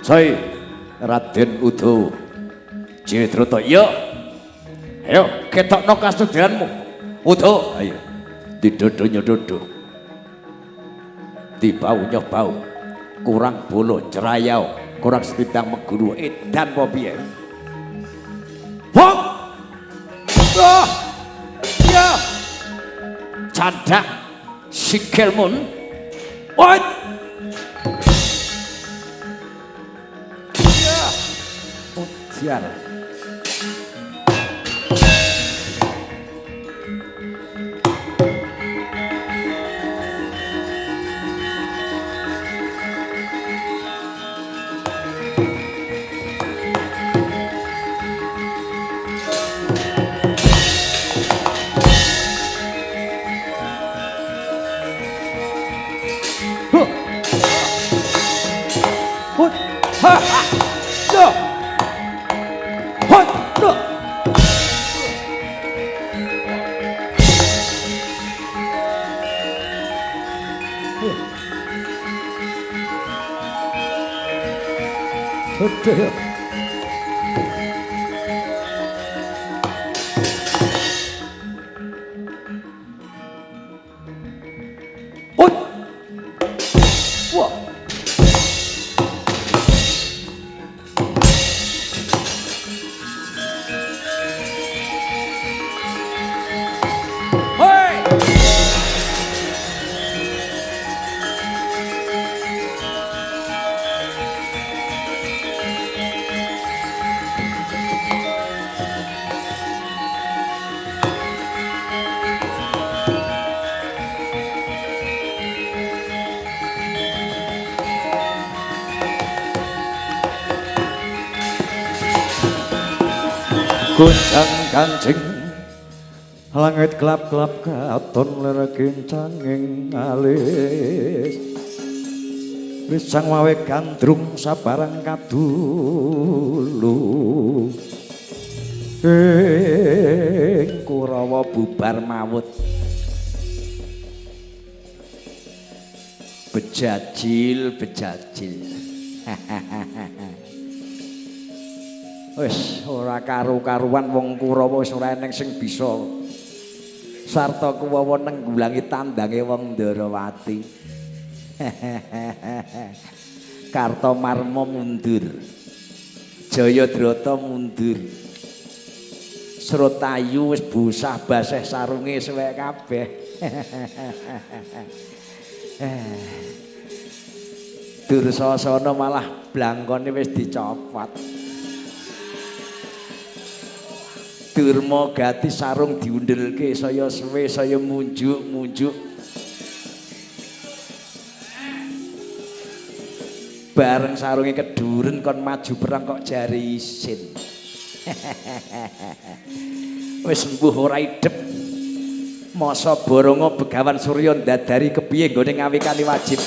Soi Raden Udo Jayadrata, iya. Ayo ketokno kasudianmu. Udo, ayo. Didodo nyododo. Dibau nyobau. Kurang bolo cerayau, kurang setidang meguru edan apa piye? Wong. Oh. Ya. Candak sikilmun. What? Ya. Ujar. Huh. Hut. Ha. Do. Hut. Do. Hut. Hut. Wah. Hei. Goncang kancing langit kelap-kelap katon lir kincanging alis risang wawe gandrung sabarang kadulu ing Kurawa bubar mawut bejajil bejajil. Wis ora karu-karuan wong Kurawa wis ora eneng sing bisa sarta kuwawa nenggulangi tandange wong Ndarawati. Kartomarma mundur, Jayadrata mundur, Srotayu wis busah baseh sarunge suwek kabeh. Dursasana malah blangkone wis dicopot. Durma gati sarung diundelke saya suwe saya munjuk-munjuk. Bareng sarunge keduren kon maju perang kok jari isin. Wis mbuh ora idep. Masa Baronga Begawan Surya ndadari kepiye nggone ngawikani wajib.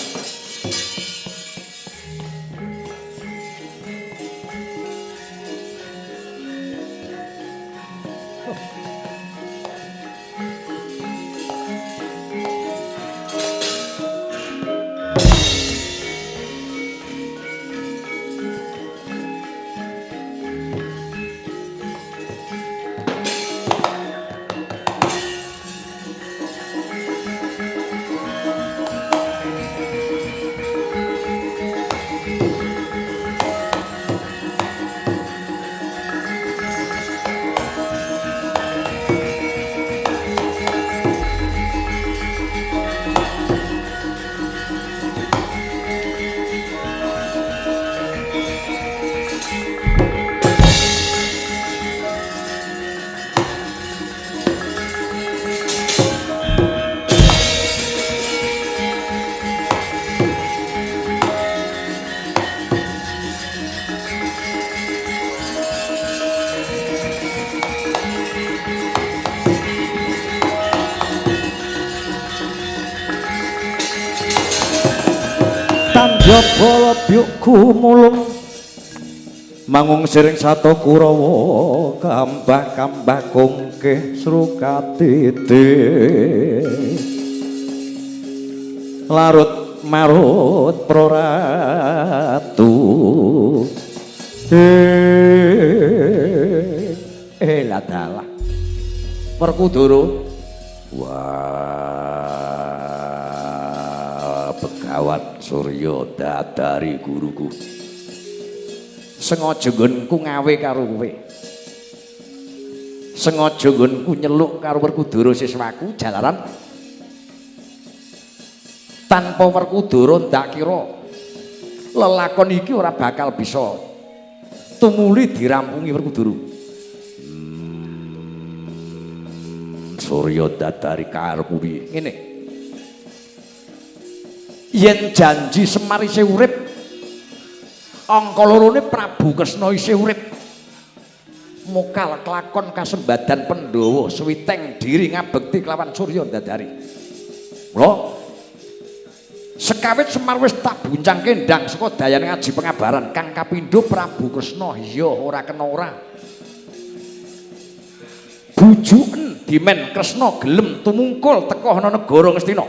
Tandya bala byukku mulung mangung siring sato Kurawa kambah-kambah kongkeh srukatiti larut Marut Praratu. Lah dalah. Werkudara. Wah, Begawan Surya Dadari guruku. Sengaja nggonku ngawe karo kowe. Sengaja nggonku nyeluk karo Werkudara siswaku jalaran tanpa Werkudara ndak kira lelakon iki ora bakal bisa tumuli dirampungi Werkudara. Surya Dadari karepmu piye? Ngene. Yen janji Semar isih urip, angka lorone Prabu Kresna isih urip. Mokal kelakon kasembadan Pandhawa suwiteng diri ngabekti kelawan Surya Dadari. Mula sekawit Semar wis tak buncang kendang saka dayane ngaji pengabaran kang kapindho Prabu Kresna iya ora kena ora. Bujuken dimen Kresna gelem tumungkul teka ana negara Ngastina.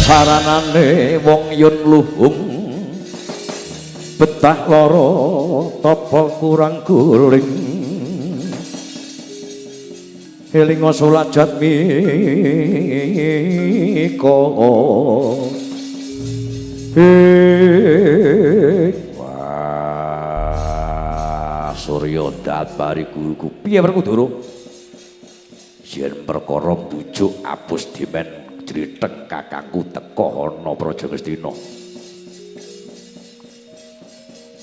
Saranane wong yun luhung betah lara tapa kurang guling elinga sulajat mika. Wah, Surya Dadari guruku piye Werkudara? Yen perkara mbujuk apus dimen jlitheng kakangku teka ana Praja Ngastina.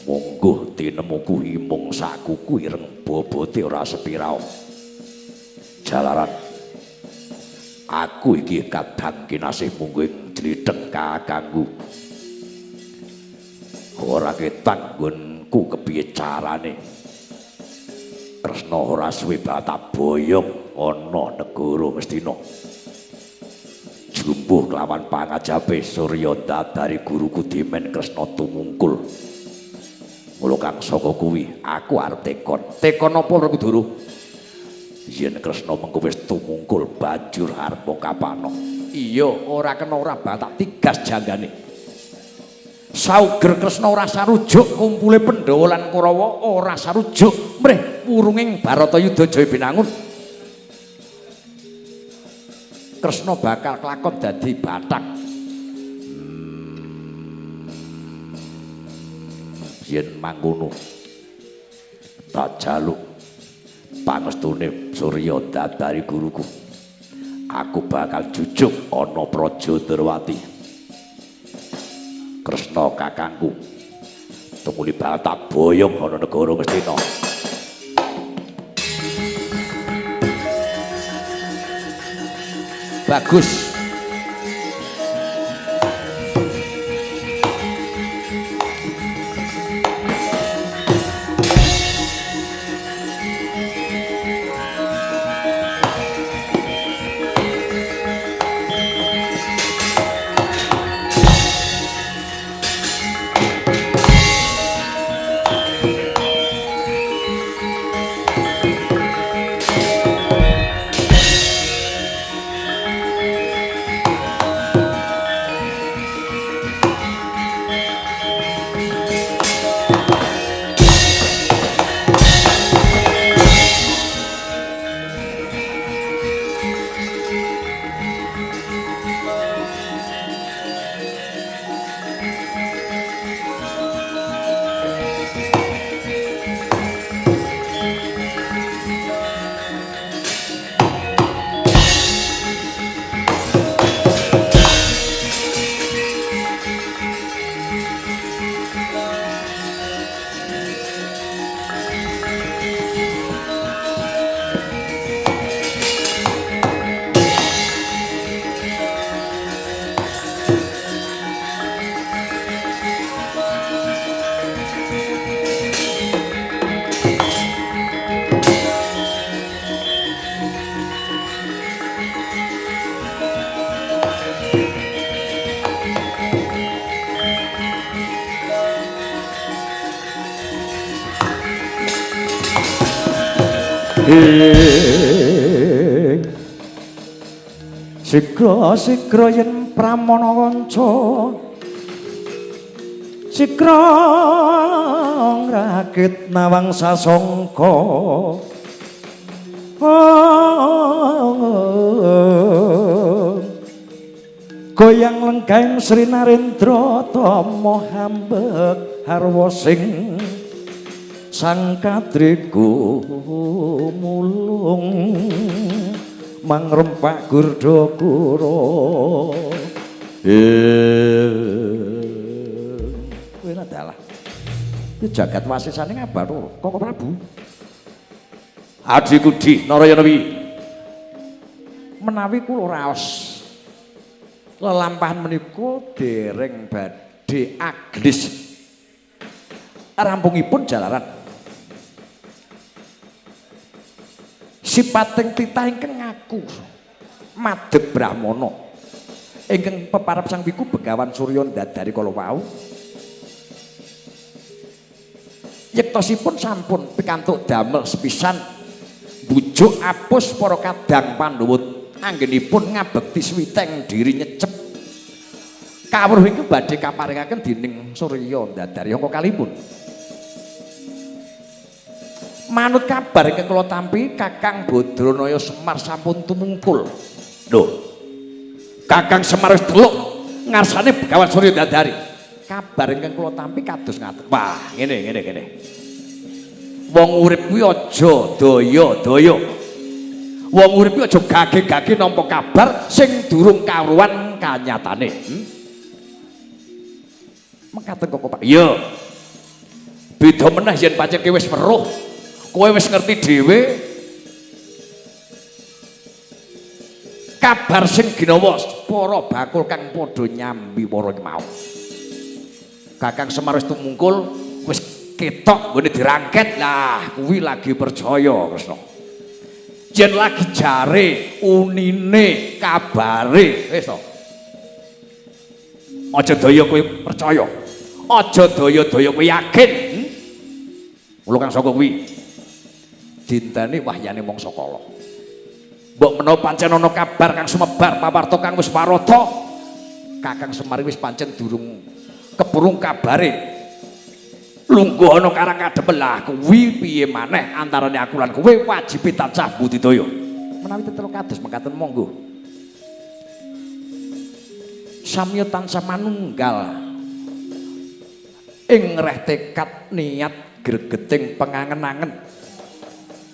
Monggo tinemuku imung sakuku ireng bobote ora sepirao. Jalaran aku iki kadang kinasih munggo ing jlitheng kakangku. Ora ketang nggonku kepiye carane. Kresna ora suwe batak boyong ana negara Ngastina. Jumbuh kelawan pangajabe Surya Dadari guruku dimen Kresna tumungkul. Mula kang saka kuwi aku arep tekon. Tekon apa Werkudara? Yen Kresna mengko wis tumungkul banjur arep kapano. Iya, ora kena ora batak tigas janggane. Sauger Kresna ora sarujuk kumpule Pandhawa lan Kurawa ora sarujuk mrih wurunging Baratayuda Jayabinangun. Kresna bakal kelakon dadi bathak. Yen mangkono tak jaluk pangestune Surya Dadari guruku. Aku bakal jujuk ana Praja Ndrawati. Kresna kakangku tumuli bakal tak boyong ana negara Ngastina. Bagus. Sigra sigra yen pramana kanca sigra ngrakit nawang sasongko goyang lengkeng Sri Narendra tama hambek harwa sing sang kadriku mulung mangrempak gurda kura. Kowe dalah iki jagat wasisane ngabar Koko Prabu. Adhiku Di Narayana wi menawi kula raos lelampahan menika dereng badhe aglis rampungipun jalaran sipating titah ingkang ngaku madhep brahmana ingkang peparab Sang Wiku Begawan Surya Ndadari kala wau yektosipun sampun pikantuk damel sepisan bujuk apus para kadang Pandhawa anggenipun ngabekti switeng diri nyecep kawruh ingkang badhe kaparingaken dening Surya Ndadari angka kalipun. Manut kabar ingkang kula tampi Kakang Badranaya Semar sampun tumungkul. Lho. Kakang Semar wis delok ngarsane Begawan Surya Ndadari. Kabar ingkang kula tampi kados ngaten. Wah, ngene ngene ngene. Wong urip kuwi aja daya-daya. Wong urip kuwi aja gage-gage nampa kabar sing durung karuan kanyatane. Mekaten kok Pak. Iya. Beda meneh yen pancen kowe wis weruh, kowe wis ngerti dhewe kabar sing ginawa para bakul kang padha nyambi para iki mau. Kakang Semar wis tumungkul, wis ketok nggone dirangket. Lah kuwi lagi percaya Kresna. Yen lagi jare unine kabare wis to. Aja daya kowe percaya. Aja daya-daya kowe yakin. Mula kang saka kuwi dinteni wahyane mangsa kala. Mbok menawa pancen ana kabar kang sumebar pawarta kang wis warata, Kakang Semar wis pancen durung kepurung kabare. Lungguh ana karang kadhepel lah kuwi piye maneh antarane aku lan kowe wajib tansah budidaya. Menawi tetelo kados mekaten monggo. Samya tansah manunggal ing reh tekad niat gregeting pengangen-angen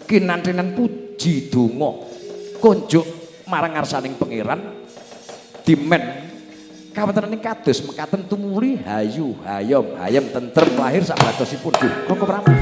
kinantenan puji donga konjuk marang ngarsaning pangeran dimen kawontenan kados mekaten tumuli hayu hayom hayem tentrem lahir sakbatosipun. Duh Koko Prabu.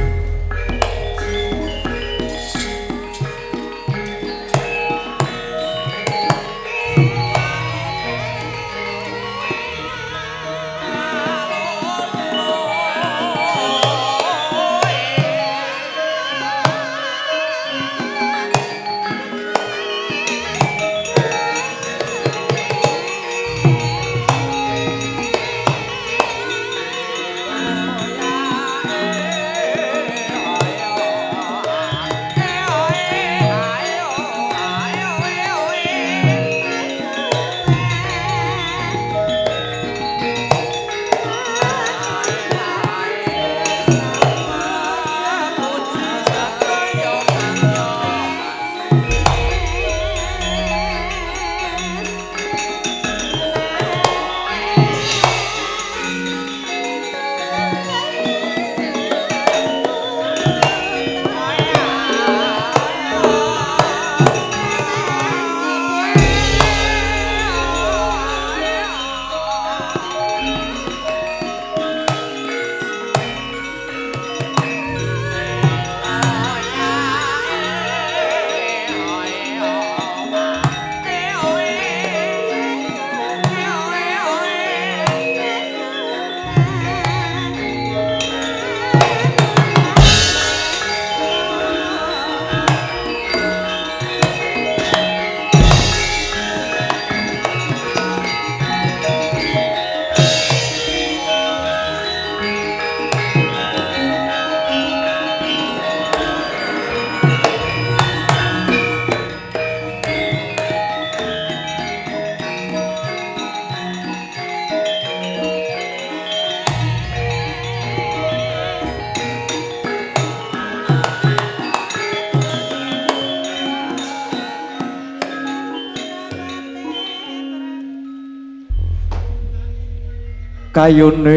Kayune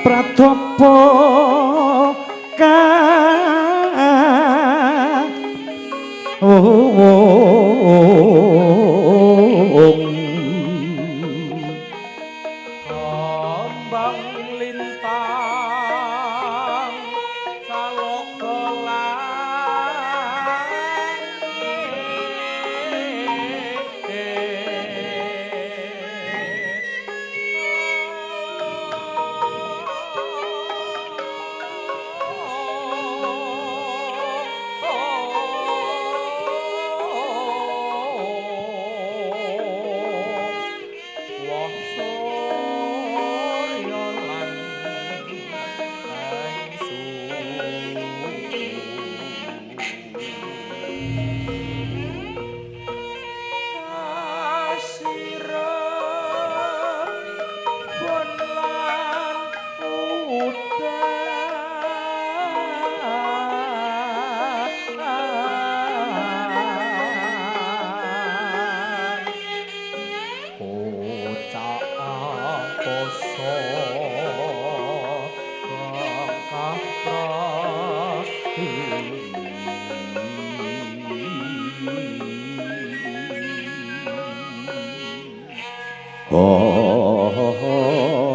Pratapa ka kembang lintang saloka langit. Wah surya lan bangsu kasirep bon lan udan bocah angkasa gangkah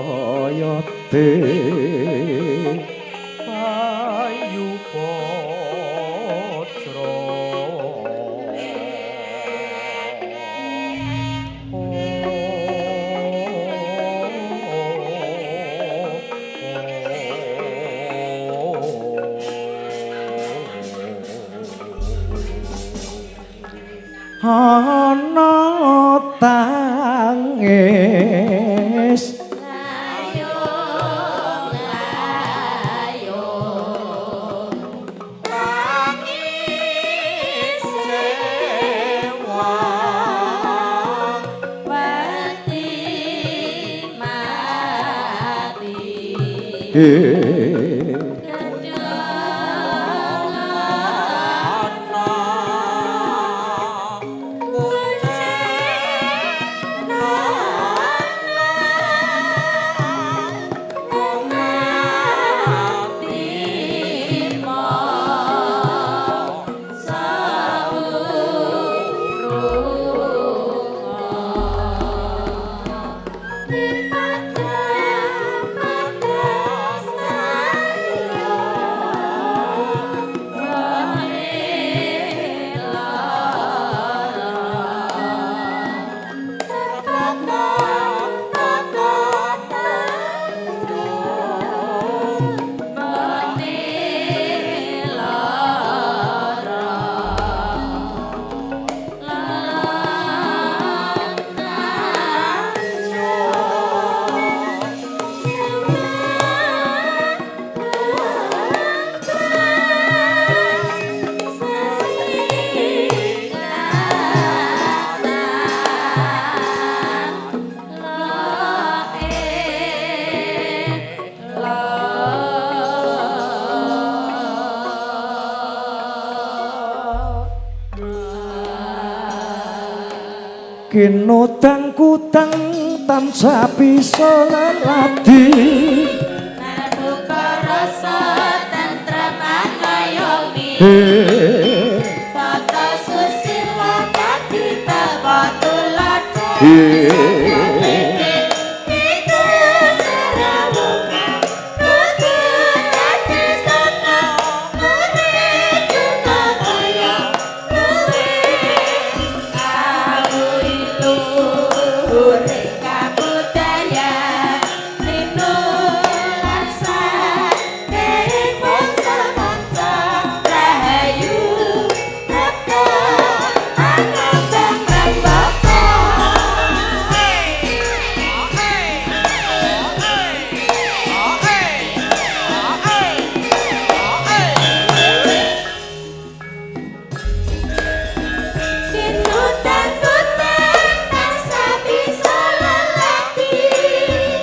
Hoyote Bayu Patra. Ana tangis Tangis sewang Mati mati Kinutang kutang tansah bisa leladi Nabuka rasa tentrem angayomi Tata susila dadi tapa tuladha.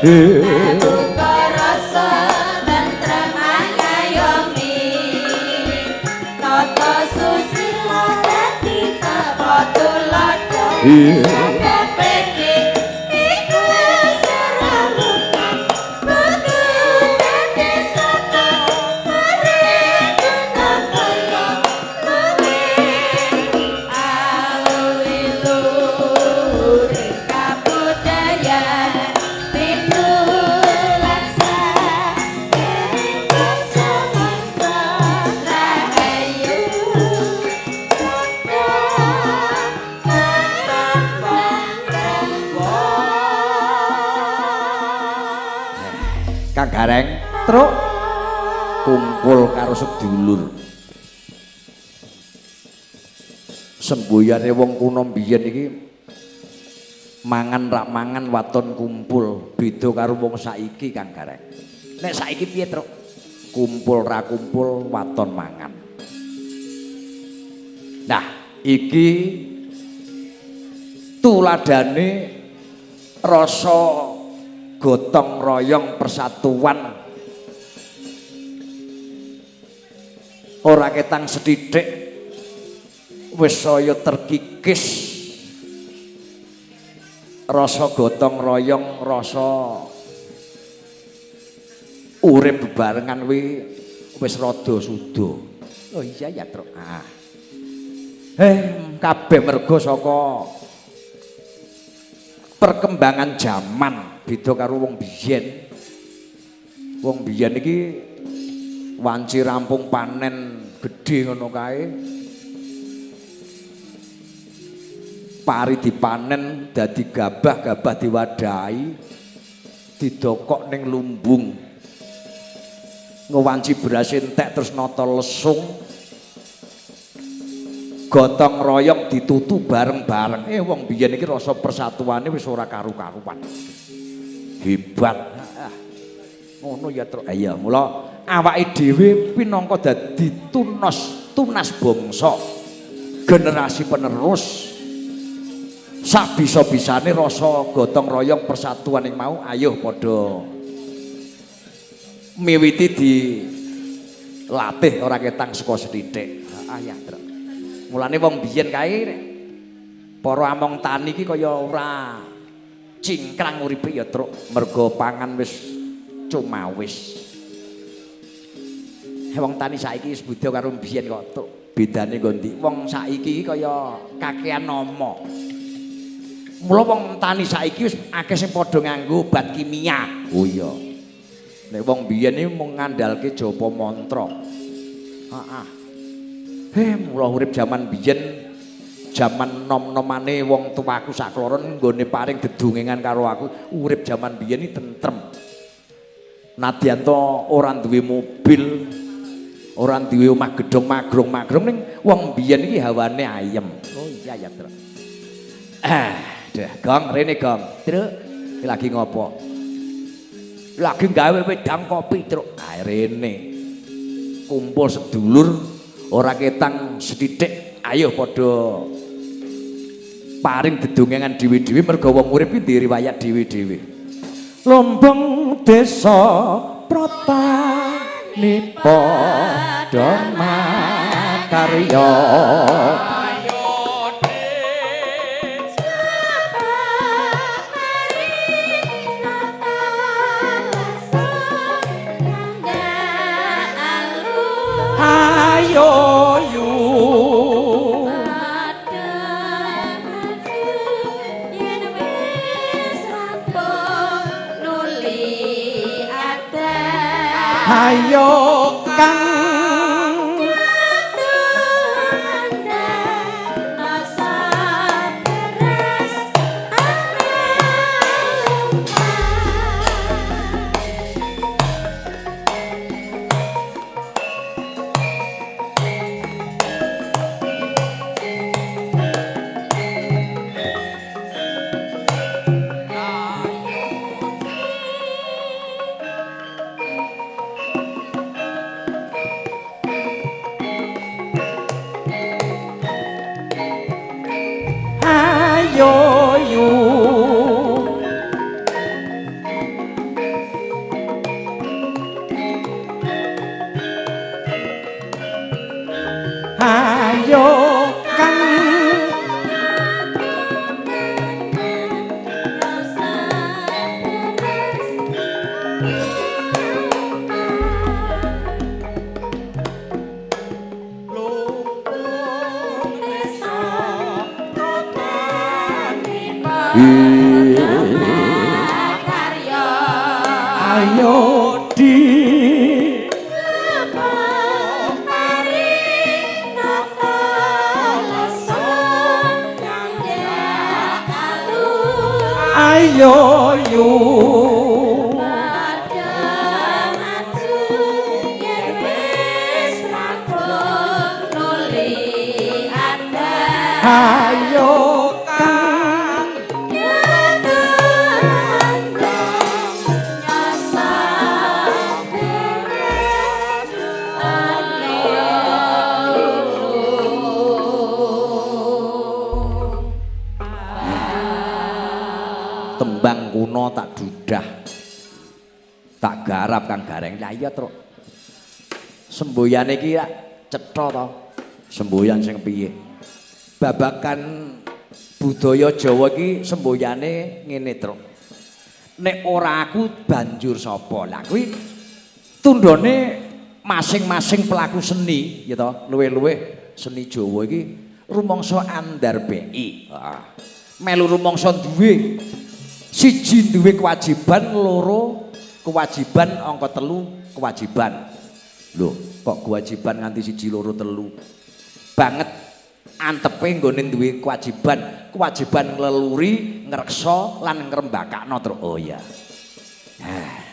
Buka rasa tentrem angayomi. Tata susila dadi tapa tuladha. Sebab iki iku seralupan. Kudu dadi satu mari guna kaya luwih. Awiluhur kabudayan pitulaksa ing bangsa rahayu Kang Gareng, Truk kumpul karo sedulur. Semboyane wong kuno mbiyen iki mangan rak mangan waton kumpul, beda karo wong saiki Kang Gareng. Nek saiki piye, Truk? Kumpul ra kumpul waton mangan. Nah, iki tuladane rasa gotong royong persatuan ora ketang sethithik wis saya terkikis rasa gotong royong, rasa urip bebarengan kuwi wis rada suda. Oh iya ya, Truk. Ah. Kabeh mergo saka perkembangan jaman, beda karo wong biyen. Wong biyen iki wanci rampung panen gedhe ngono kae. Pari dipanen dadi gabah, gabah diwadahi, didokok ning lumbung. Ngewanci beras entek terus nata lesung. Gotong royong ditutu bareng-bareng. Wong biyen iki rasa persatuane wis ora karu-karuan. Hebat. Ngono ya, Truk. Iya, mula awake dhewe pinangka dadi tunas, tunas bangsa. Generasi penerus sak bisa-bisane rasa gotong royong persatuan yang mau ayo padha miwiti dilatih ora ketang saka sethithik. Ah ya, Truk. Mulane wong biyen kae para among tani iki kaya ora cingkrang uripe ya, Truk, mergo pangan wis cumawis. Wong tani saiki wis beda karo biyen kok, Truk. Bedane nggo ndi? Wong saiki iki kaya kakean nama. Mula wong tani saiki wis akeh sing padha nganggo obat kimia. Oh iya. Nek wong biyen iki mung ngandalke japa mantra. Heeh. Mula urip jaman biyen, jaman nom-nomane wong tuaku sakloron nggone paring dedongengan karo aku, urip jaman biyen iki tentrem. Nadyan to ora duwe mobil, ora duwe omah gedhong magrong-magrong, ning wong biyen iki hawane ayem. Oh iya ya, Truk. Dah, Gong, rene Gong. Truk, iki lagi ngopo? Lagi gawe wedang kopi, Truk. Ah, rene. Kumpul sedulur ora ketang sethithik, ayo padha paring dedongengan dhewe-dhewe mergo wong urip iki duwe riwayat dhewe-dhewe. Lombong desa Protani padha makarya. Ayo yu ayo kang ayo yu. Karya Ayo di ayo yu ayo kang tembang kuno tak dudah tak garap kang Gareng. Lah iya truk semboyane iki rak cetha to. Semboyan sing piye? Babakan budaya Jawa iki semboyane ngene truk. Nek ora aku banjur sapa? Lah kuwi tundhone masing-masing pelaku seni ya to, luwih-luwih seni Jawa iki rumangsa andarbeki. Heeh. Melu rumangsa duwe siji duwe kewajiban, loro kewajiban, angka telu kewajiban. Lho, kok kewajiban nganti siji loro telu? Banget antepe nggone duwe kewajiban, kewajiban ngleluri, ngreksa lan ngrembakakno truk. Oh iya.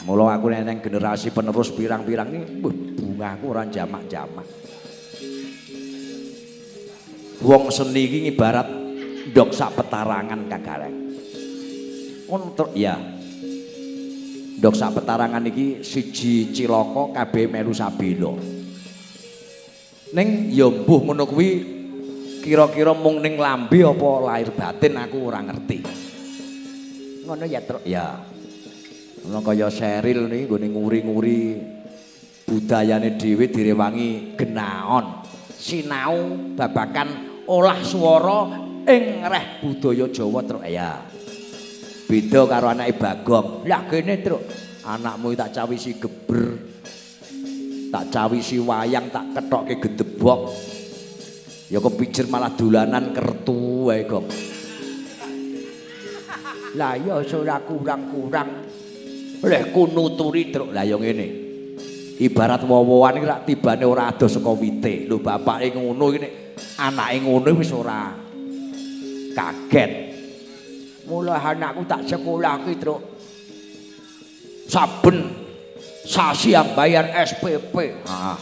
Mula aku nek generasi penerus pirang-pirang iki, wah, bungaku ora jamak-jamak. Wong seni iki ibarat ndok sak petarangan Kang Gareng. Ngono truk ya. Ndok sak petarangan iki siji cilaka kabeh melu sabela. Ning ya mbuh ngono kuwi kira-kira mung ning lambe apa lahir batin aku ora ngerti. Ngono ya truk ya. Ngono kaya Seril niki nggone nguri-nguri budayane dhewe direwangi genaon, sinau babakan olah swara ing reh budaya Jawa truk ya. Beda karo anake Bagong. Lah kene truk, anakmu tak cawisi geber, tak cawisi wayang, tak kethokke gedebok. Ya kepijer malah dolanan kertu wae, Gong. Lah ya ora kurang-kurang. Leh ku nuturi truk. Lah ya ngene. Ibarat wowoan iki rak tibane ora adoh saka wite. Lho bapake ngono iki nek anake ngono wis ora kaget. Mula anakku tak sekolahke truk. Saben sasi bayar SPP. Heeh.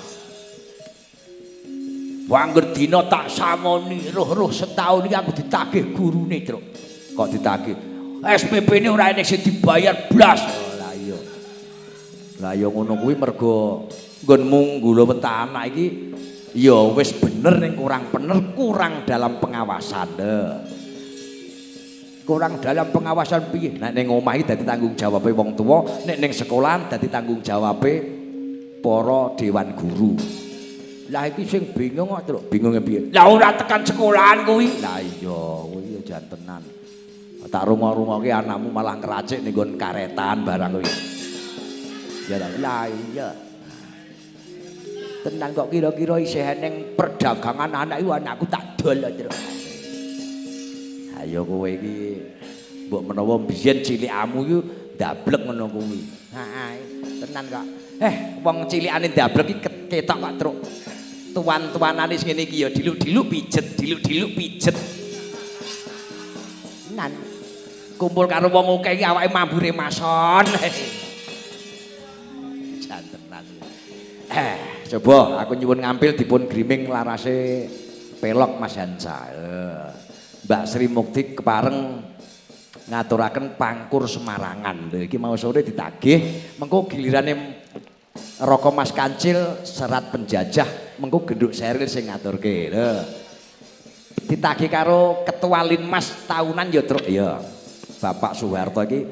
Wangger dina tak sangoni roh-roh setahun iki aku ditagih gurune truk. Kok ditagih? SPP-ne ora enek sing dibayar blas. Oh, lah iya. Lah ya ngono kuwi mergo nggonmu nggula wentah anak iki ya wis bener ning kurang bener, kurang dalam pengawasan. Kurang dalam pengawasan piye? Nek ning omah iki dadi tanggung jawabe wong tuwa, nek ning sekolahan dadi tanggung jawabe para dewan guru. Lah iki sing bingung kok, Truk. Bingunge piye? Lah ora tekan sekolahan kuwi. Lah iya, kuwi ya jan tenan. Tak rungo-rungoke anakmu malah ngracik ning nggon karetan barang kuwi. Ya ta? Lah iya. Tenan kok kira-kira isih eneng perdagangan anak iku anakku tak dol, Truk. Ayo kowe iki mbok menawa biyen cilikamu iku ndablek ngono kuwi. Heeh, tenan kok. Wong cilikane ndablek iki ketok kok, Truk. Tuan-tuanane sing ngene iki ya diluk-diluk pijet, diluk-diluk pijet. Tenan. Kumpul karo wong akeh iki awake mambure mason. Jan tenan. Coba aku nyuwun ngampil dipun griming larase pelok Mas Hansa. Mbak Sri Mukti kepareng ngaturaken pangkur Semarangan. Lho iki mau sore ditagih, mengko gilirane Raka Mas Kancil serat penjajah, mengko genduk Seril sing ngaturke. Lho. Ditagih karo Ketua Linmas tahunan ya, Truk. Ya. Bapak Soeharto iki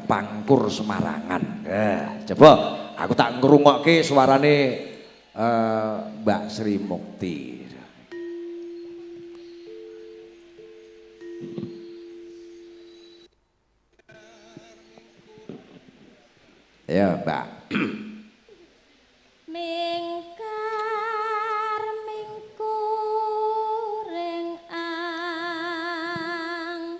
pangkur Semarangan. Coba aku tak ngrungokke suarane Mbak Sri Mukti. Ya, Mbak. Mingkar mingkuring ang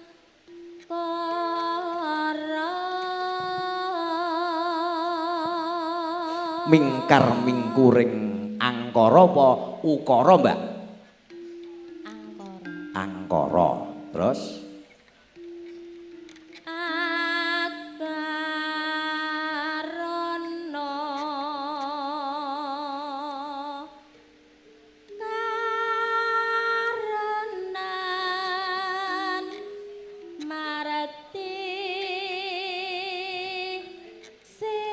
Mingkar mingkuring angkara apa ukara, Mbak? Angkara. Angkara. Terus Akarana karenan marti siwi.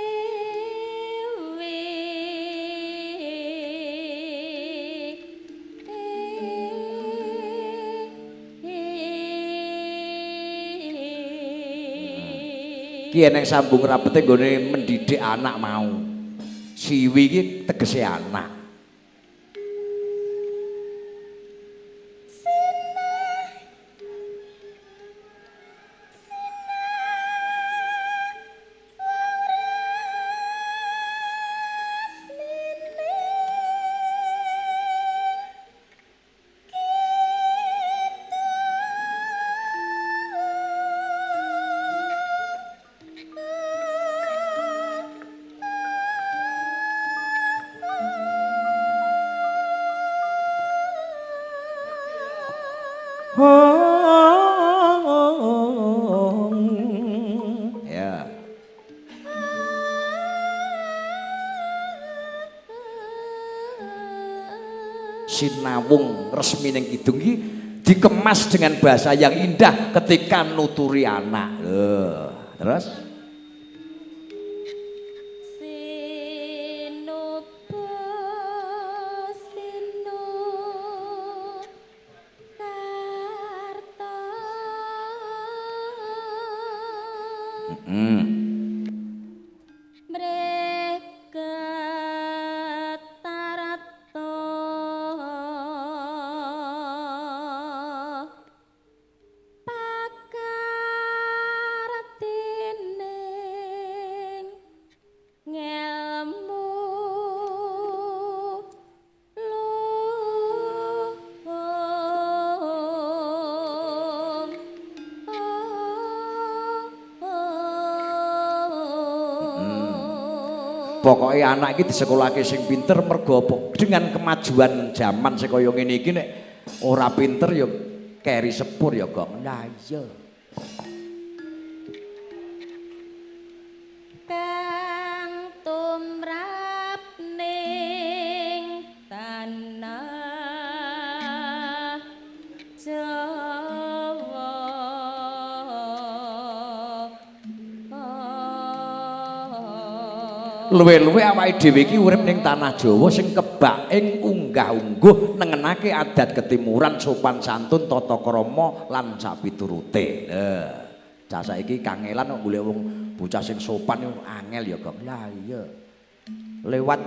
Ki eneng sambung rapete nggone mendidik anak mau. Siwi iki tegese anak. Ya. Sinawung resmi ning kidung iki dikemas dengan bahasa yang indah ketika nuturi anak. Loh, terus Sinuba sinu karta. Mreka tarata pakartining ngelmu luhung. Pokoke anak iki disekolahke sing pinter mergo apa? Dengan kemajuan jaman sing kaya ngene iki nek ora pinter ya keri sepur ya gong. Lah iya. Kang tumrap ning tanah Jawa. Luwe-luwe awake dhewe iki urip ning tanah Jawa sing kebak ing unggah-ungguh nengenake adat ketimuran, sopan santun, tata krama lan sapiturute. Lho, cah saiki kangelan kok golek wong bocah sing sopan iku angel ya, Gong. Lah iya. Lewat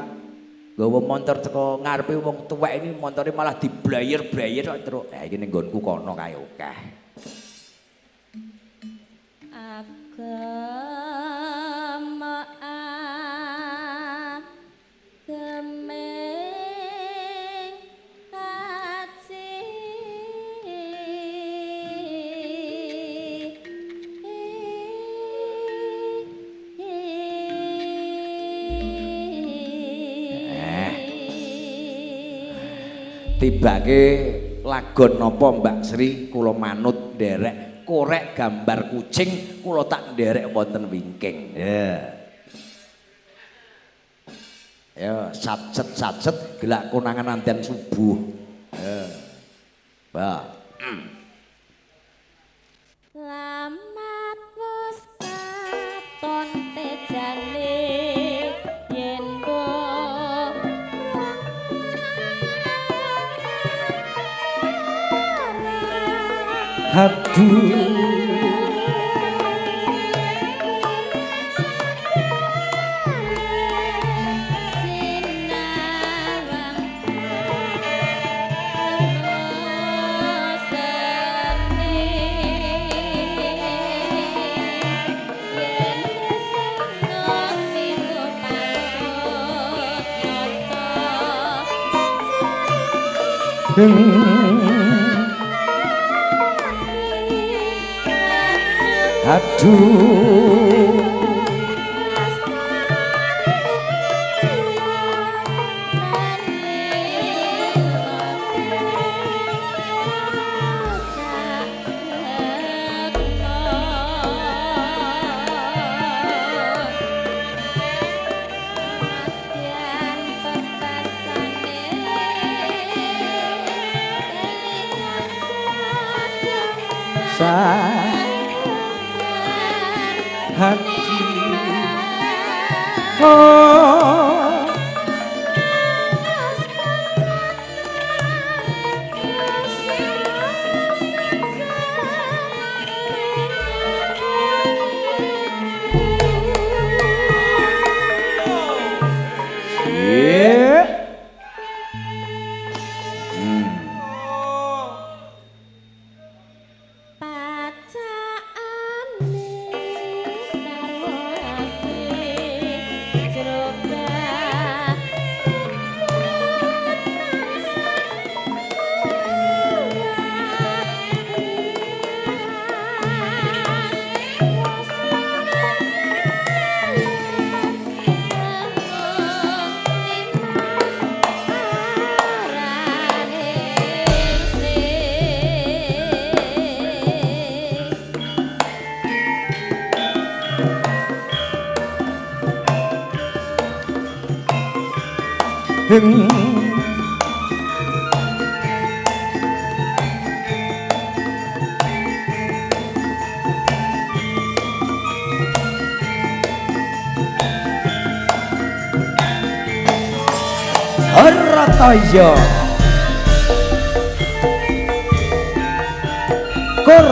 nggawa montor teko ngarepe wong tuwek ini montore malah diblayer-blayer kok terus. Eh iki ning nggonku kono kae akeh. Agama ageming kaji. Eh. Tibake lagon napa Mbak Sri kula manut nderek korek gambar kucing kula tak nderek wonten wingking. Ya. Ya, satset satset gelak konangan anten subuh. Ya. Mbak. Lamat wis katon tejane yen Aduh. Sinawang seni yen seneng milu patut nyata. Aduh. Hati. Oh. Harataya Kur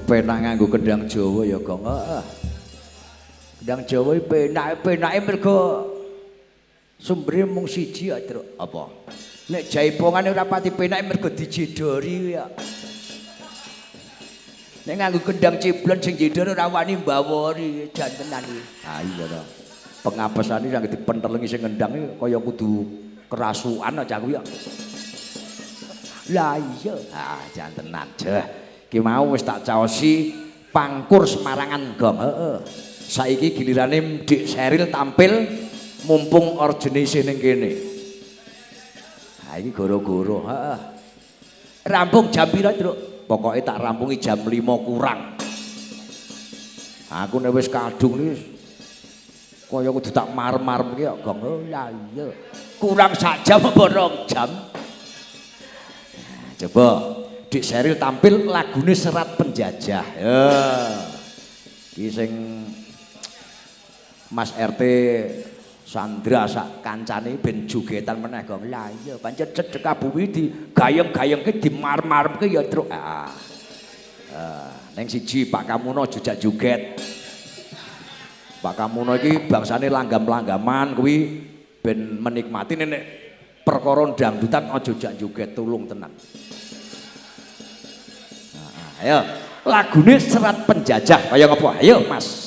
Penak nganggo kendang Jawa ya, Gong. Heeh. Kendang Jawa iki penak-penake mergo sumbere mung siji ya, Truk. Apa? Nek jaipongane ora pati penak mergo dijedori ya. Nek nganggo kendang ciblon sing jedor ora wani mbawori jan tenan iki. Ha iya to. Pengapesane sing dipentelengi sing ngendang iki kaya kudu kerasukan aja kuwi ya. Lah iya, ah jan tenan jeh. Ki mau wis tak caosi pangkur Semarangan, Gong. Heeh. Saiki gilirane Dik Seril tampil mumpung orjene isih ning kene. Ha iki goro-goro, heeh. Rampung jam pira, Truk? Pokoke tak rampungi jam 5 kurang. Aku nek wis kadung iki kaya kudu tak marem-marem iki kok, Gong. Oh lah iya. Kurang sak jam apa 2 jam? Coba Dik Seril tampil lagune Serat Penjajah. Ya. Iki sing Mas RT Sandra sak kancane ben jogetan meneh, Gong. Lah iya pancen sedekah bumi digayeng-gayengke dimarem-maremke ya, Truk. Ah. Ning siji Pak Kamuno jejak joget. Pak Kamuno iki bangsane langgam-langgaman kuwi ben menikmati nek Perkara dangdutan aja jak joget, tulung tenan. Nah, ayo, lagune Serat Penjajah kaya ngapa? Ayo, Mas.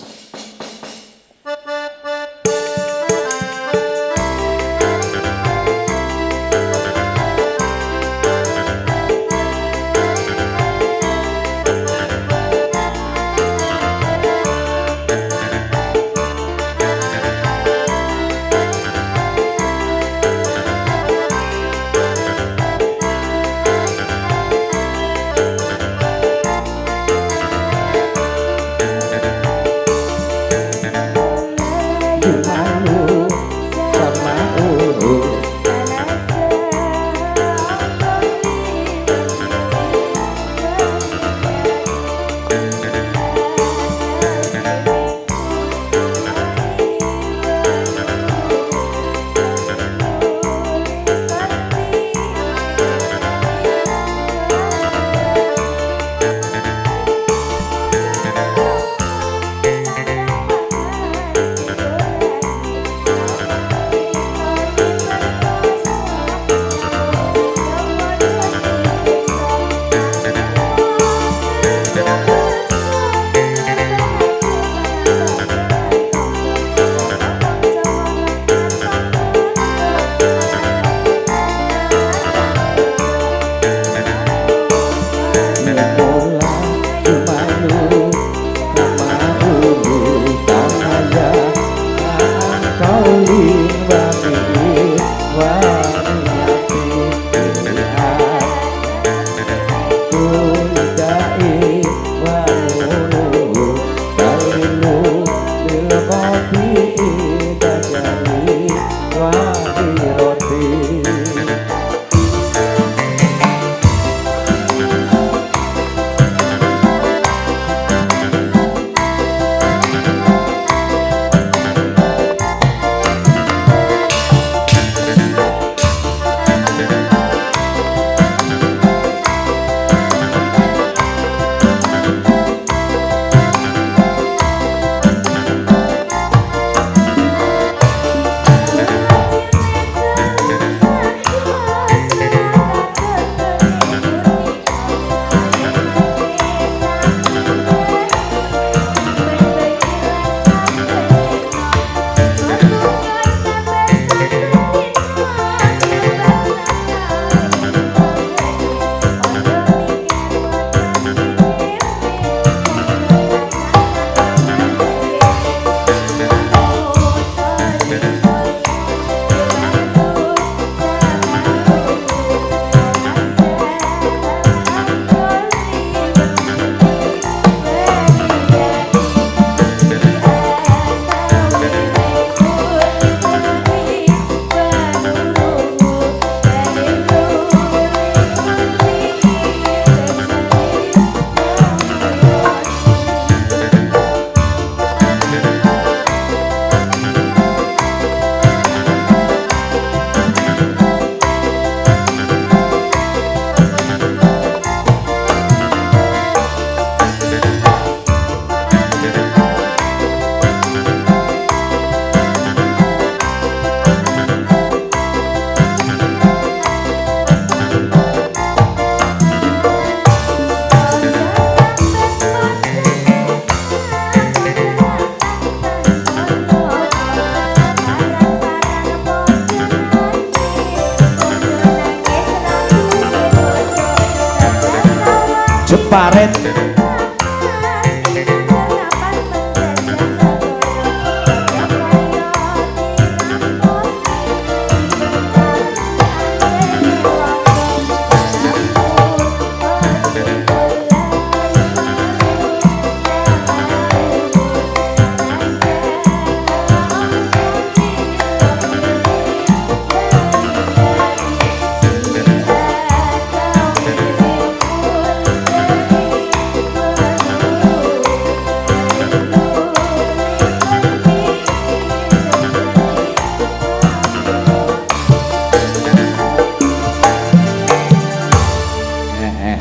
Jeparet.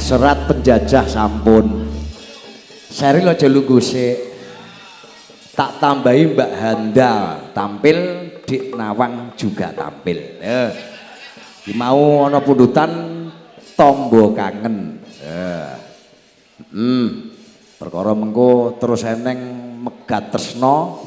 Serat Penjajah sampun. Seril aja lungguh sik. Tak tambahi Mbak Handa tampil, Dik Nawang juga tampil. Ki mau ana pundutan tombo kangen. Perkara mengko terus eneng megat tresno.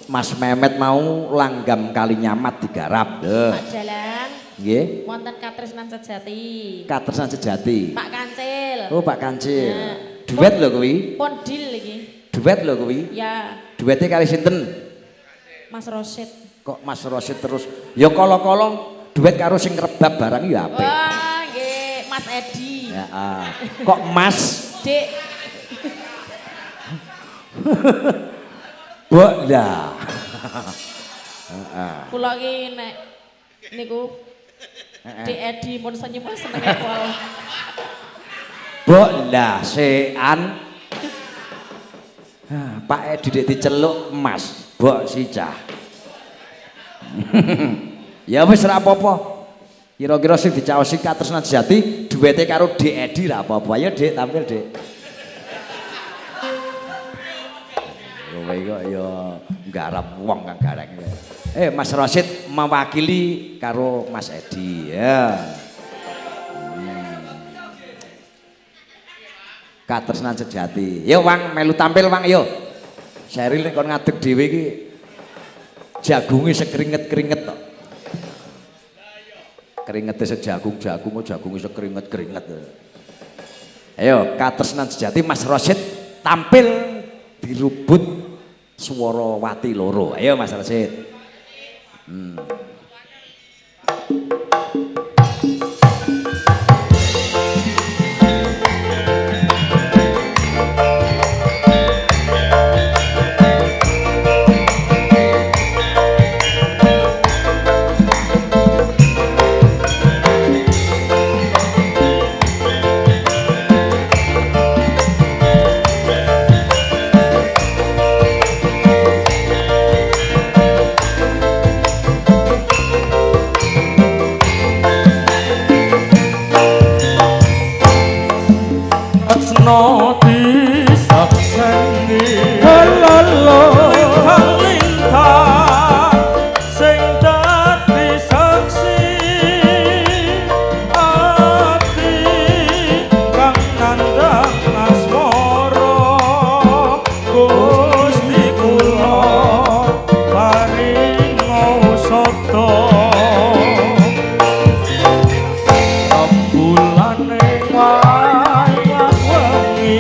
Mas Memet mau langgam kali nyamat digarap. Pak Jalang. Nggih. Wonten katresnan sejati. Katresnan sejati. Pak Kancil. Oh, Pak Kancil. Nah. Duet lho kuwi. Pon deal iki. Duet lho kuwi. Ya. Duete kali sinten? Mas Rosid. Kok Mas Rosid terus? Ya kala-kala duet karo sing rebab barang ya apik. Wah, nggih, Mas Edi. Ya, kok Mas? Dik. Bok lah. Heeh. Kula iki nek niku Dik Edi pun senyum senenge pol. Bok lah sean. Pak Edi dek diceluk Mas, bok si cah. Ya wis ra apa-apa. Kira-kira sing dicaosi katresnan sejati duwete karo Dik Edi ra apa-apa. Ayo Dik tampil Dik. Kowe kok ya nggarap wong kang gareng. Mas Rosid mewakili karo Mas Edi ya. Katresnan sejati. Yo Wang melu tampil Wang yo. Seril nek kon ngadeg dhewe iki jagunge sekringet-kringet tok. Keringete sejagung-jagung kok jagunge sekringet-kringet. Ayo katresnan sejati Mas Rosid tampil dirubut swara wati loro. Ayo Mas Rosid. Tresno disakseni lintang-lintang sing dadi saksi ati kang nandhang asmara Gusti kula paring usada rembulane wayah wengi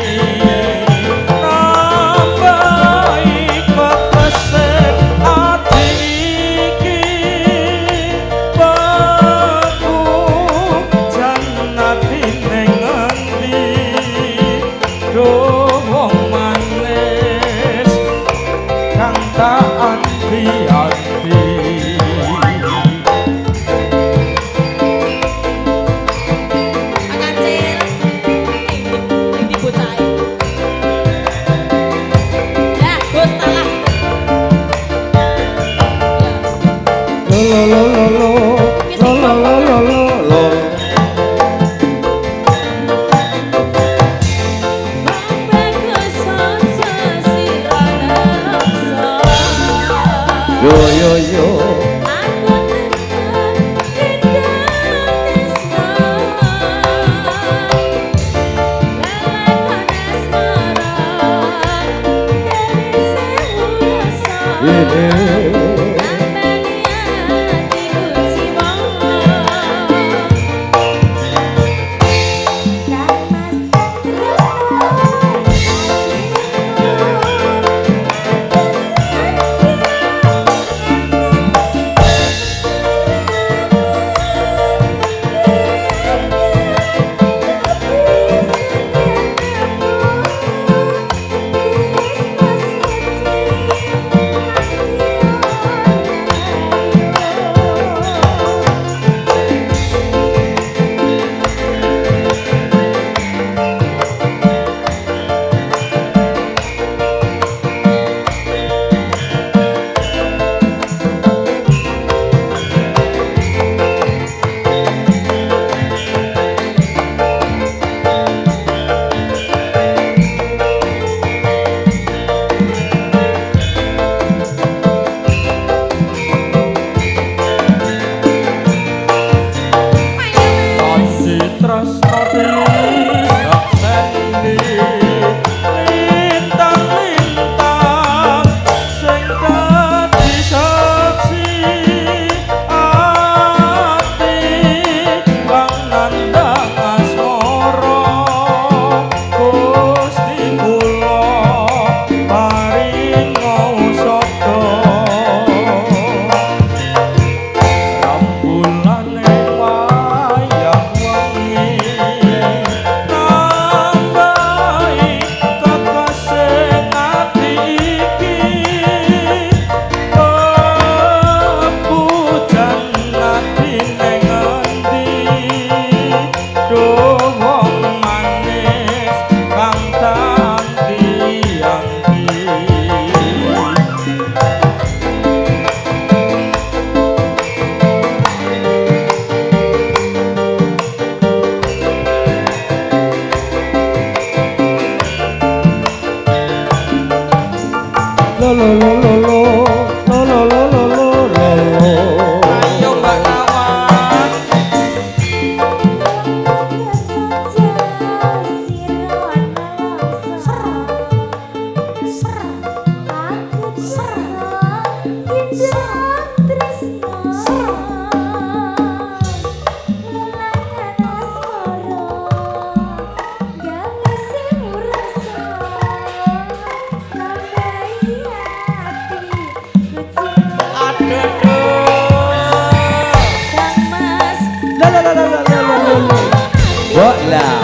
Ya.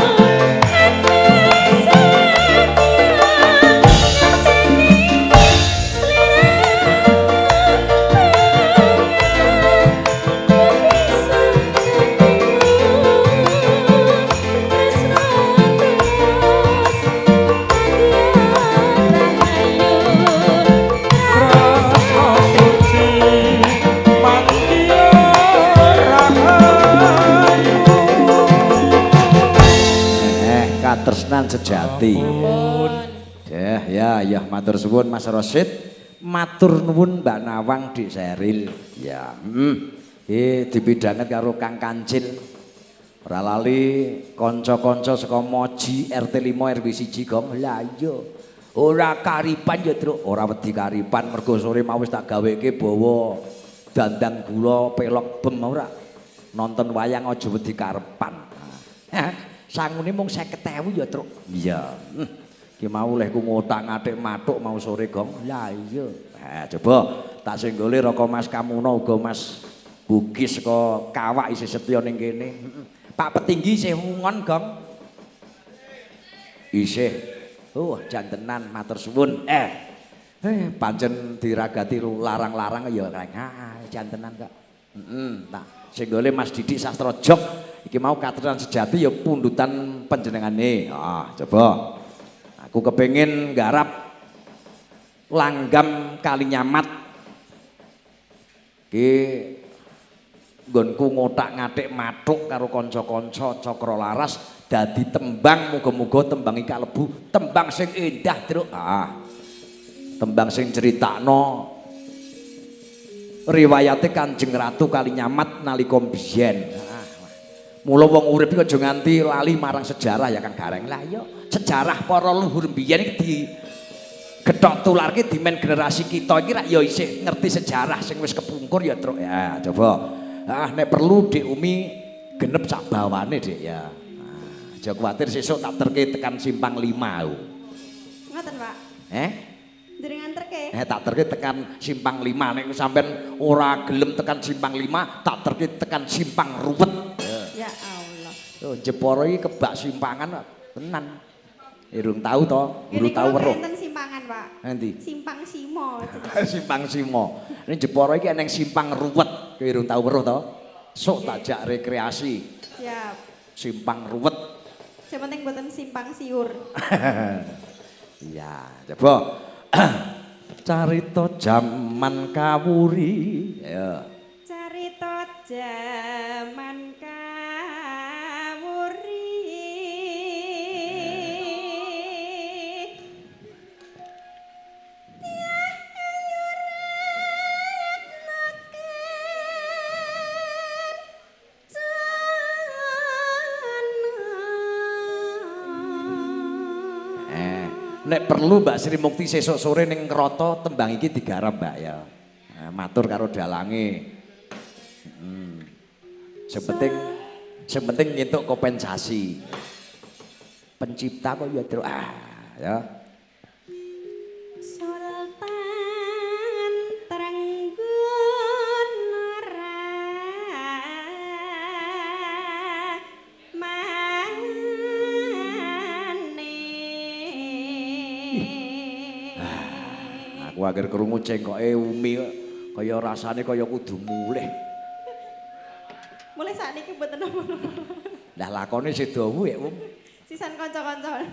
Tresno suci mangkira rahayu. Katresnan sejati. Sampun. Ya, ya, ya, matur suwun Mas Rosid. Matur nuwun Mbak Nawang Dik Seril. Ya, dipidhanget karo Kang Kancil. Ora lali kanca-kanca saka Moji RT 5 RW 1 Gong. Lah iya. Ora karipan ya, Truk. Ora wedi karipan mergo sore mau wis tak gaweke bawa dandang gula pelok bem ora. Nonton wayang aja wedi karepan. Hah, sangune mung 50.000 ya, Truk. Iya. Ki mau lehku ngotak-ngatik matuk mau sore Gong. Lah iya. Nah, coba tak senggole raka Mas Kamuno uga Mas Bugis saka Kawak isih setya ning kene. Pak Petinggi isih wungon, Gong. Isih. Oh, jantenan matur suwun. Pancen diragati larang-larang ya reng. Ah, jantenan kok. Heeh, tak senggole Mas Didik Sastro Jok iki mau katresnan sejati ya pundutan panjenengane. Ah, coba. Aku kepengin nggarap langgam Kalinyamat. Ki nggonku ngotak-ngatik mathuk karo kanca-kanca Cakra Laras dadi tembang, muga-muga tembang iki kalebu tembang sing Indah, Truk. Ah. Tembang sing critakno riwayate Kanjeng Ratu Kalinyamat nalika biyen. Ah. Mula wong urip iki aja nganti lali marang sejarah ya Kang Gareng. Lah iya, sejarah para leluhur biyen iki di gethok tularke dimen generasi kita iki rak ya isih ngerti sejarah sing wis kepungkur ya, Truk. Ya, coba. Ah, nek perlu Dik Umi genep sak bawane, Dik ya. Ah, aja kuwatir sesuk tak terke tekan simpang 5 aku. Ngoten, Pak. Eh? Jenengan terke. Tak terke tekan simpang 5. Nek sampean ora gelem tekan simpang 5, tak terke tekan simpang ruwet. Ya Allah. Oh, Jepara iki kebak simpangan tenan. Urung tau to, urung Ngene tau kula weruh. Enten simpangan, Pak. Endi? Simpang Simo. Simpang Simo. Ini Jepara iki eneng simpang ruwet. Kowe urung tau weruh to? Sok tak jak rekreasi. Siap. Simpang ruwet. Sing penting mboten simpang siur. Iya, coba. Carita jaman kawuri. Ya. Carita jaman kawuri. Tiah ayu retno kencana. Nek perlu Mbak Sri Mukti sesuk sore ning Kroto tembang iki digarap Mbak ya. Nah, matur karo dalange. Sing penting nyentuk kompensasi. Pencipta kok ya, Truk. Ah, ya. Sultan Trenggono ramane. Aku akhir krungu cengkoke Umi kok kaya rasane kaya kudu mulih. Mulih sakniki mboten napa-napa. Lah lakone isih dawa ya, Um. Sisan kanca-kanca.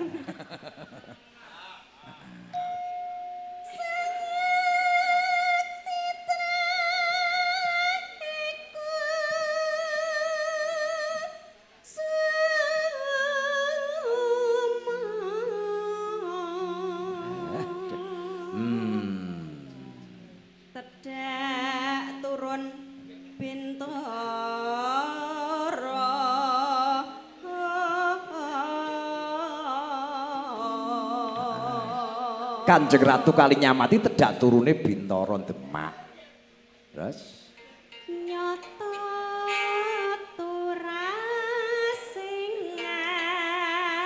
Tedak turun bintara. Kanjeng Ratu Kalinyamati tedak turune Bintara Demak. Terus Nyata turah sing ngaluhur.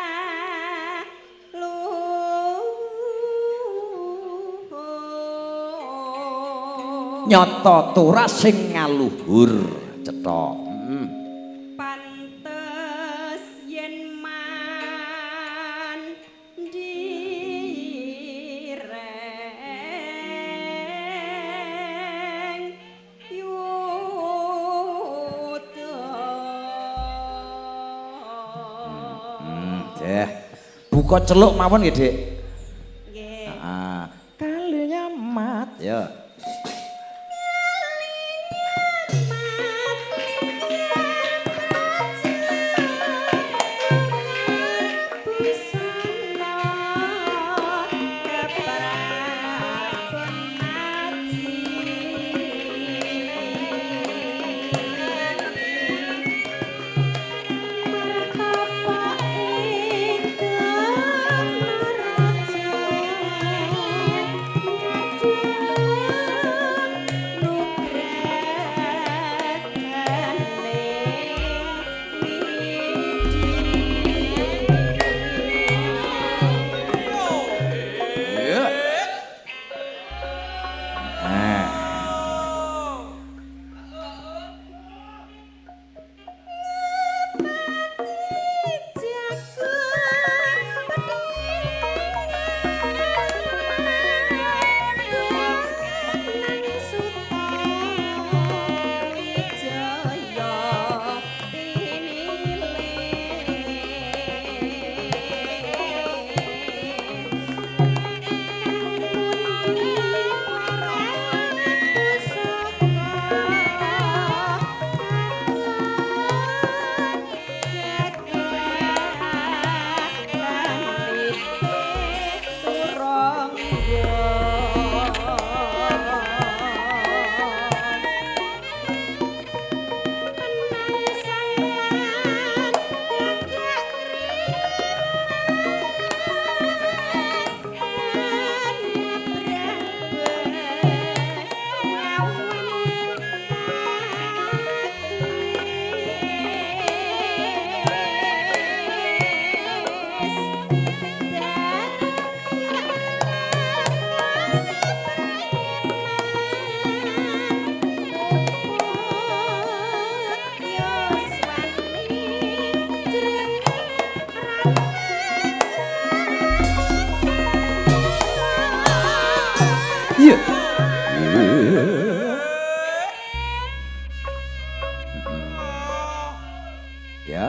Nyata turah sing ngaluhur cetha. Pantes yen Deh. Buka celuk mawon nggih, Dik. Nggih. Ah, kalinya mat. Ya. Iya. Nah. Iya. Ya.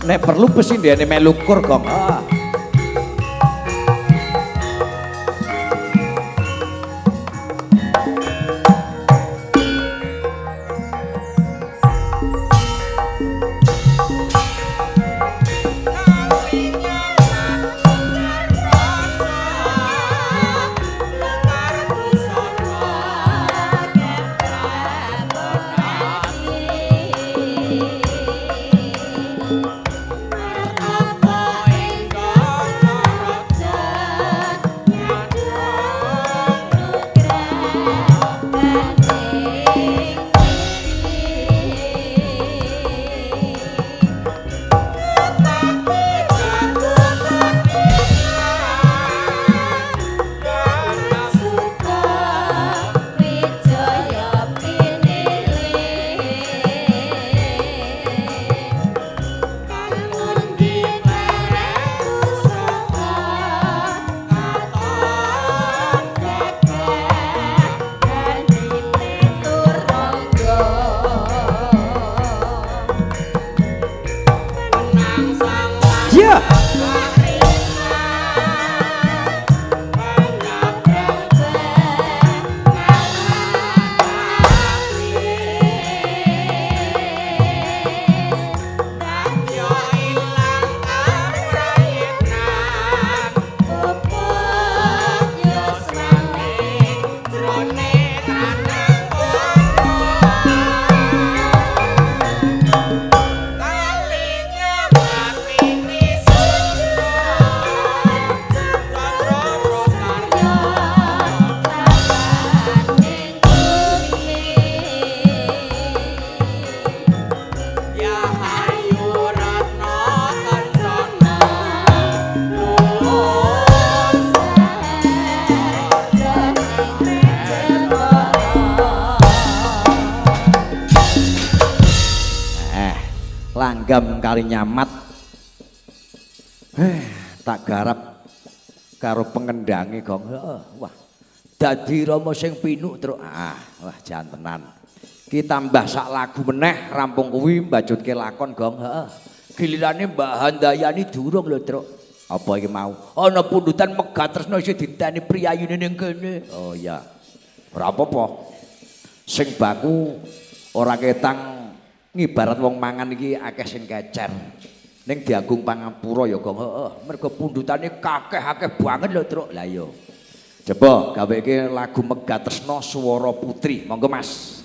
Nek perlu pesindhene melu kur, Gong. Ah. Martapa ing Langgam kali nyamat. Tak garap karo pengendange gong. Heeh, wah. Dadi Rama sing pinuk, Truk. Ah, wah jan tenan. Ki tambah sak lagu meneh rampung kuwi mbajutke lakon gong. Heeh. Gilirane Mbak Handayani durung lho, Truk. Apa iki mau? Ana pundutan Megat Tresna isih diteni priyayine ning kene. Oh iya. Ora apa-apa. Sing baku ora ketang ngibarat wong mangan iki akeh sing kecer. Ning diagung pangapura ya gong. Heeh, mergo pundutane kakeh-akeh banget lho, Truk. Lah iya. Coba gaweke lagu Megat Tresna Swara Putri. Monggo, Mas.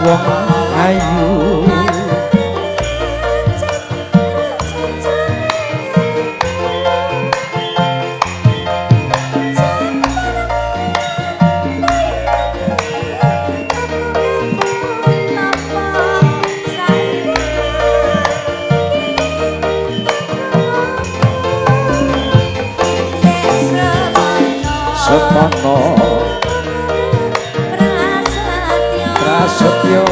Wong ayu semono prasetyo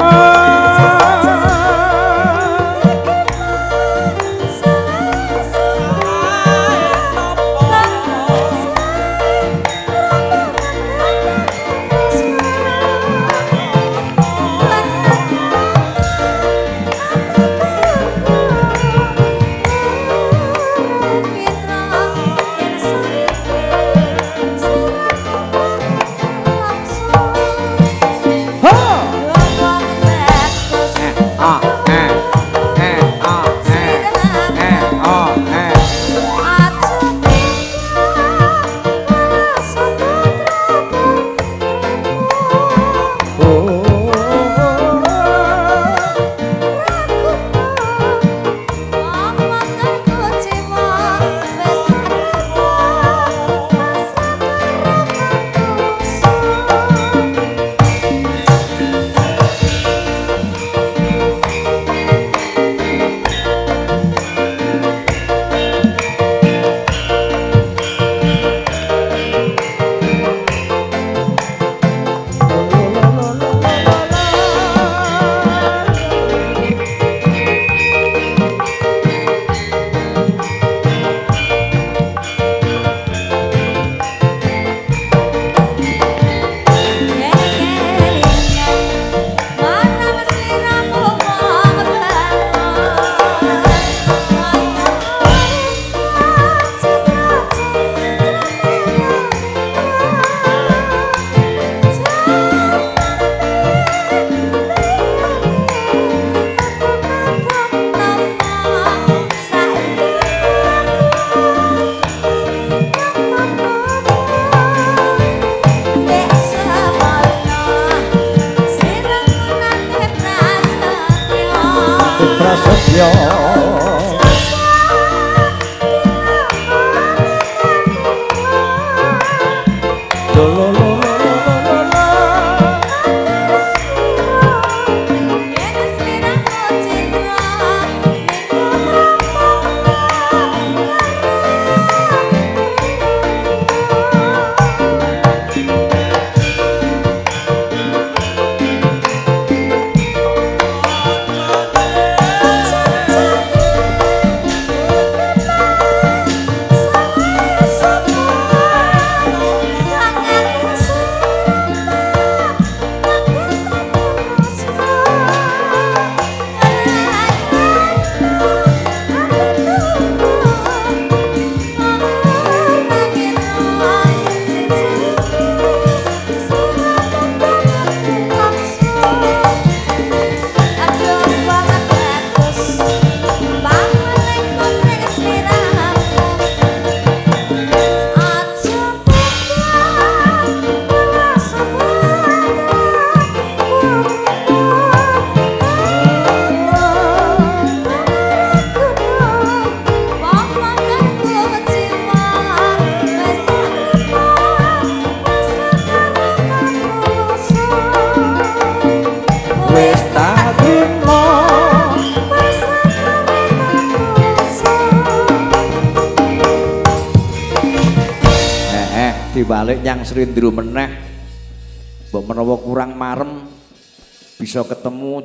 ah. balik nyang Srindro meneh. Mbok menawa kurang marem bisa ketemu.